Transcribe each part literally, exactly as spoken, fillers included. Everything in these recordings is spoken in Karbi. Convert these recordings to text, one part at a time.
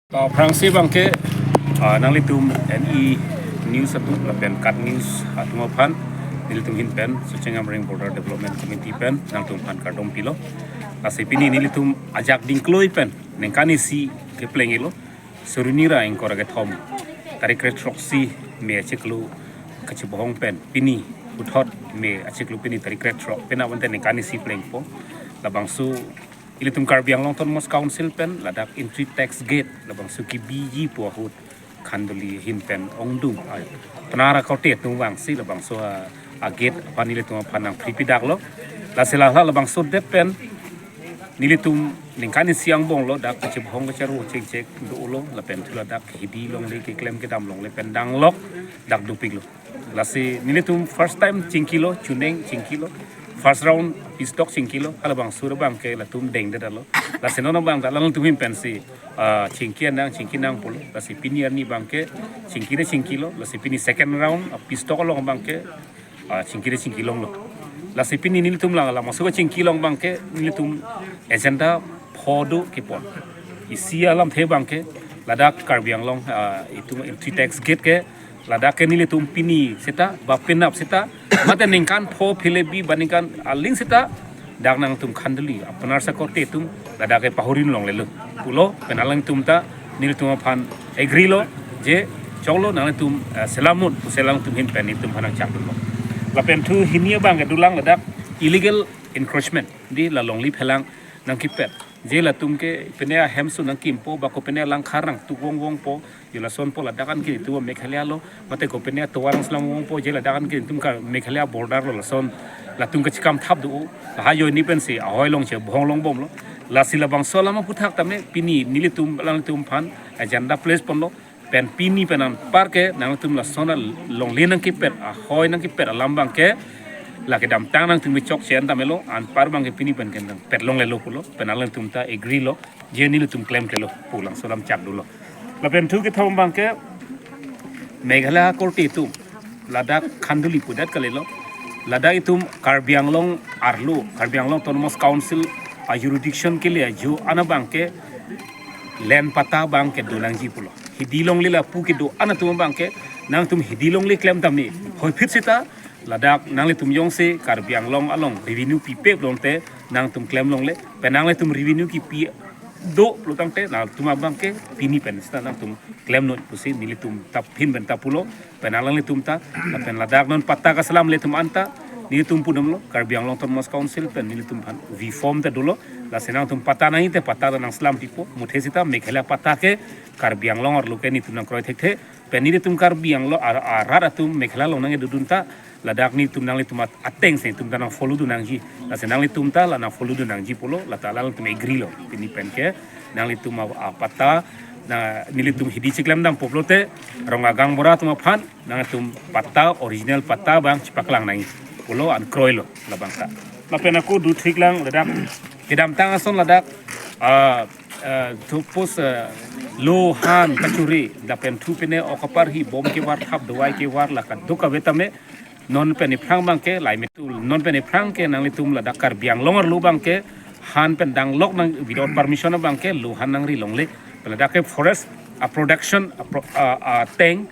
Aphrangsi abangke, ah, nanglitum N E News atum lapen KAT News atum aphan, nelitum ahin pen, Socheng Amreng Border Development Committee pen, nangtum aphan kardom pilo. Lasi pini nelitum ajak dingkloi pen, ningkan isi kepleng-elo, Suruni ra ingkoi ra kethom, tarik kre throksi May achiklo kachebohong pen, pini puthot May achiklo pini tarik kre throk, penap ante ningkan isi plengpo. Labangso ilitum Karbi Anglong Autonomous Council pen ladak entry tax gate labangso kebiji pu ahut Khanduli ahin pen ongdung ai, penara korte atum vangsi labangso a, a gate aphan ilitum aphan nangpri pidaklo. Lasi lahai labangso det pen nelitum ningkan isi angbonglo, dak kachebohong kacharo chengchek dolo, lapen thu ladak hidi longle keklem kedam longle pen danglok dak dopiklo. Lasi nelitum first time chingkilo, chuneng chingkilo. First round pistok chingkilo, halabangso abangke latum dengdetlo. Lasi non abang ta alangtum ahin pensi, ah, chingki nang, chingki nang pulo. Lasi pini arni abangke chingkire chingkilo. Lasi pini second round, ah, pistok along abangke, ah, chingkire chingki longlo. Lasi pini nelitum lang, labangso kachingki along abangke nelitum agenda pho do kepon. Isi alamthe abangke ladak Karbi Anglong, ah, itum entry tax gate ke, ladak ke nelitum pini seta, ba penap seta, mate ningkan pho phile bi ba ningkan aling seta, dak nangtum Khanduli, apenar sa korte atum, ladak ke pahorin longlelo pulo, pen alangtum ta nelitum aphan agree lo, je choklo nangtum, eh, selamut, pusi alangtum ahin pen nelitum aphan nangchak dunlo. Lapen thu hini abangke dolang ladak illegal encroachment, di la longle phelang nangkepet. Je latum ke pine ahemso nangkimpo, ba kopine alangkhar nangtuk vongvongpo, je lasonpo ladak an ke itum Meghalaya lo, mate kopine tovar nangselam vongpo, je ladak an ke itum ka Meghalaya border lo lason, latum kachekam thap do, lahai ajoine pensi ahoi long chebohong longbomlo. Lasi labangso alam aphuthak tame pini nelitum alangtum aphan agenda place ponlo, pen pini pen anpar ke nangtum lason alongle nangkepet, ahoi nangkepet alam abangke, la kedamtang nangtum kechokche an tame lo, anpar abangke pini pen ke nangpet longlelo pulo, pen alangtum ta agree lo, je nelitum klemklelo pu labangso alam chak dolo. Lapen thu kethom abangke Meghalaya korte atum ladak Khanduli pudet kalilo, ladak itum Karbi Anglong arlo, Karbi Anglong Autonomous Council a jurisdiction kele ajo an abangke land patta abangke donangji pulo. Hidi longle lapu kedo an atum abangke, nangtum hidi longle klem tame, hoiphit seta ladak nanglitum jongsi Karbi Anglong along revenue pipe pulote nangtum klem longle, pen nanglitum revenue kepi do pulotangte nangtum abangke pini pen seta nangtum klemnon pusi nelitum ta ahin pen ta pulo, pen alanglitum ta, lapen ladak non patta kaselam ilitum anta, nelitum pudamlo, Karbi Anglong Autonomous Council pen nelitum aphan V form ta dolo, lasi nangtum patta nangji te patta ta nangselam pipo, muthe seta Meghalaya patta ke Karbi Anglong arlo ke nelitum nangkroi thekthe, pen nelitum Karbi Anglong ar-, arat atum Meghalaya along nangkedodun ta, ladak nelitum nanglitum at-, ateng si nelitum ta nangfollow dun nangji. Lasi nanglitum ta la nangfollow dun nangji pulo, lata alangtum agree lo. Pini pen ke nanglitum a, a patta, na nelitum hidi chiklemdampo pulote, rong agang bora atum aphan, nangtum patta, original patta abang chipaklang nangji pulo an kroilo labang ta. Lapen ako duthik lang ladak, kedamtang ason ladak, ah, ah, thupus, ah, lo han kachuri, lapen thu pine ok aparhi bom kevar thap dawai kevar la kadokave tame, non pen iphrang abangke, laimit tul, non pen iphrang ke nanglitum ladak Karbi Anglong arlo abangke, han pen danglok nang without permission abangke, lo han nangri longle. Pen ladak ke forest, a production, a pro-, a, a tank,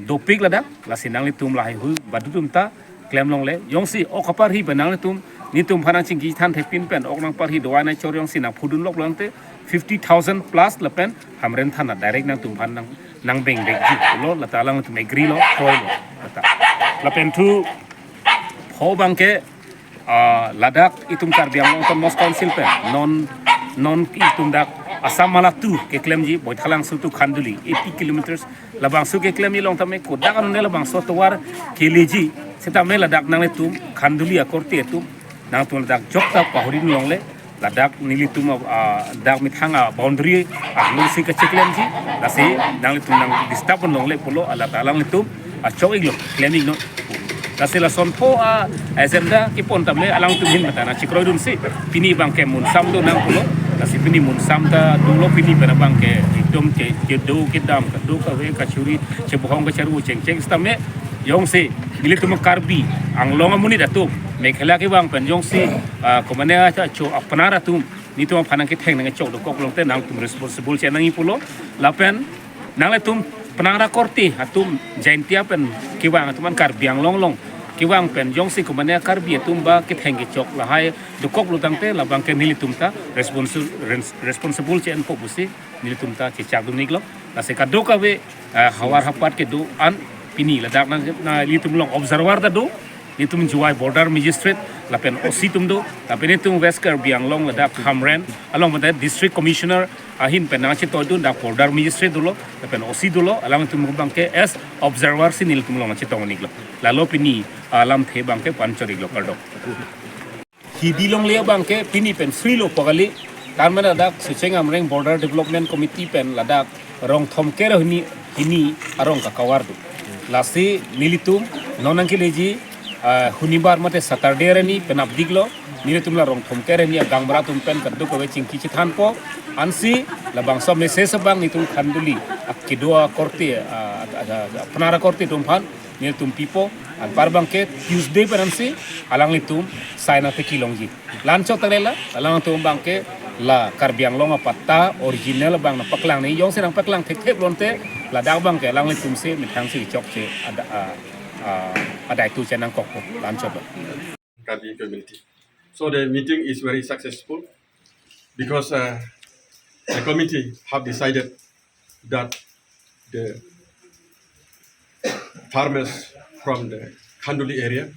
dopik ladak, lasi nanglitum lahai hui, badutum ta, klem longle, jongsi, ok aparhi pen nanglitum, nelitum aphan nangchingki than thepin pen, ok nangparhi dawai nangchor jongsi nangphudun lok longte, fifty thousand plus lapen Hamren thana direct nangtum aphan nang, nangbeng bekji lo, lata alangtum agree lo, kroilo, lata. Lapen thu pho abangke, ah, ladak itum Karbi Anglong Autonomous Council pen, non, non itum dak Assam Mala two keklemji, Baithalangso to Khanduli, eighty kilometers, labangso keklemji along tame kodak anone labangso tovar keleji, setame ladak nanglitum Khanduli akorte atum, nangtum ladak jok ta pahorin longle, ladak nelitum, ah, dak methang a boundary, ah, lungsi kachiklemji, lasi nanglitum nang disturb longle pulo, alata alanglitum, ah, chok iklo, klem iklo. Lasi lason pho, ah, agenda kepon tame alangtum ahin mata nangchikroidunsi, pini abangke munsam donang pulo, lasi pini munsam ta dolo pini pen abangke, ekdom ke, kedo kedam, kadokave kachuri, chebohong kacharu chengcheng setame, jongsi, nelitum Karbi Anglong amonit atum, Meghalaya kevang pen jongsi, ah, komane acha cho apenar atum, netum aphan nangketheng nangkechok dokok pulote nangtum responsible si nangji pulo. Lapen nanglitum penang ra korte atum Jaintia pen kevang atum an Karbi Anglong along kevang pen jongsi komane Karbi atum ba ketheng kechok lahai dokok pulo tangte labang ke nelitum ta responsi-, rens-, responsible si enpo pusi nelitum ta chechak dun iklo. Lasi kadokave, eh, havar hapat kedo an pini ladak nang, nanglitum along observer ta do, netum Jowai border magistrate lapen O C atum do, lapen netum West Karbi Anglong ladak Hamren along pen district commissioner ahin pen nangchetongdun, dak border magistrate dolo lapen O C dolo, alangtum abang ke as observer si nelitum along nangchetong iklo. Lalo pini alamthe abang ke pu-an chot iklo, kardom. Hidi longle abang ke pini pen free lo pu kali. Karmena dak Sucheng Hamren Border Development Committee pen ladak rong thomkre hini, hini arong kakavar do. Lasi nelitum non nangkeleji, ah, Hunibar mate Saturday arni penapdik lo. Nelitum la rong thomkre hini agangbura atum pen kadokave chingki chethanpo. Ansi labangso message abang netum Khanduli akedo akorte, ah, ah, ah, ah, penang ra korte atum aphan nelitum pipo, anpar abang ke Tuesday pen ansi alanglitum sai nangteki longji. La-an chot tanglela, alangtum abang ke la Karbi Anglong apatta original abang nangpaklang ni, jongsi nangpaklang thekthe pulote ladak abang ke alanglitum si methang si chokche ada, ah, ah, adai tu chenang kokpo, la-an chot abang. Karbi community. So the meeting is very successful because, uh, the committee have decided that the farmers from the Khanduli area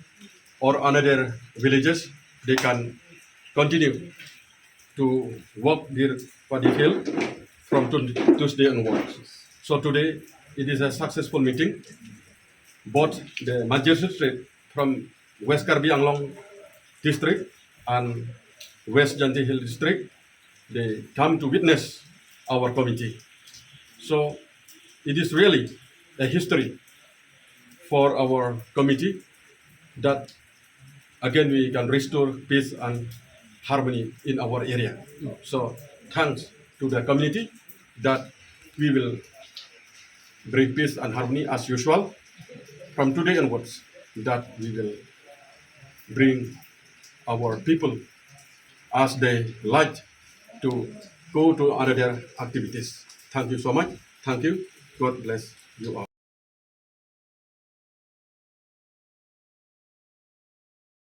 or another villages, they can continue to work their paddy field from Tun-, Tuesday onwards. So today, it is a successful meeting. Both the magistrate from West Karbi Anglong district and West Jaintia Hill district, they come to witness our committee. So it is really a history for our committee that again we can restore peace and harmony in our area. So thanks to the community that we will bring peace and harmony as usual from today onwards, that we will bring our people as they like to go to another activities. Thank you so much. Thank you. God bless you all.